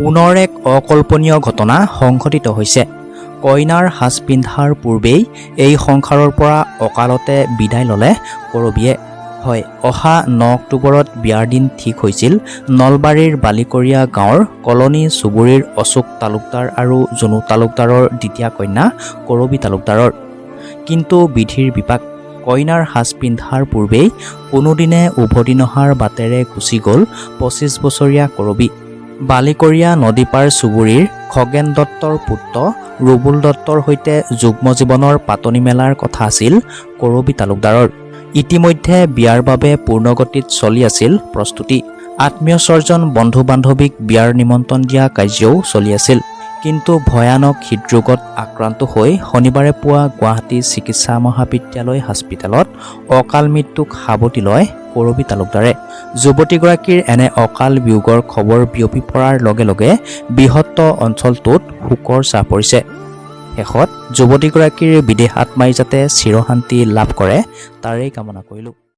পুনৰ এক অকল্পনীয় ঘটনা সংঘটিত হৈছে। কইনাৰ সাজ পিন্ধাৰ পূৰ্বেই এই সংসাৰৰ পৰা অকালতে বিদায় ল'লে কৰবীয়ে। হয়, অহা 9 অক্টোবৰত বিয়াৰ দিন ঠিক হৈছিল নলবাৰীৰ বালিকৰীয়া গাঁৱৰ কলনী চুবুৰীৰ অশোক তালুকদাৰ আৰু জুনু তালুকদাৰৰ দ্বিতীয়া কন্যা কৰবী তালুকদাৰৰ। কিন্তু বিধিৰ বিপাক, কইনাৰ সাজ পিন্ধাৰ পূৰ্বেই কোনোদিনে উভতি নহাৰ বাটেৰে গুচি গ'ল 25 বছৰীয়া কৰবী। বালিকৰীয়া নদীপাৰ চুবুৰীৰ খগেন দত্তৰ পুত্ৰ ৰুবুল দত্তৰ সৈতে যুগ্ম জীৱনৰ পাতনি মেলাৰ কথা আছিল কৰবী তালুকদাৰৰ। ইতিমধ্যে বিয়াৰ বাবে পূৰ্ণগতিত চলি আছিল প্ৰস্তুতি। আত্মীয় স্বজন, বন্ধু বান্ধৱীক বিয়াৰ নিমন্ত্ৰণ দিয়া কাৰ্যও চলি আছিল। কিন্তু ভয়ানক হৃদৰোগত আক্ৰান্ত হৈ শনিবাৰে পুৱা গুৱাহাটী চিকিৎসা মহাবিদ্যালয় হাস্পিতালত অকাল মৃত্যুক সাৱটি লয় কৰবী তালুকদাৰে। যুৱতীগৰাকীৰ এনে অকাল বিয়োগৰ খবৰ বিয়পি পৰাৰ লগে লগে বৃহত্তৰ অঞ্চলটোত শোকৰ ছাঁ পৰিছে। শেষত যুৱতীগৰাকীৰ বিদেহী আত্মাই যাতে চিৰশান্তি লাভ কৰে, তাৰেই কামনা কৰিলোঁ।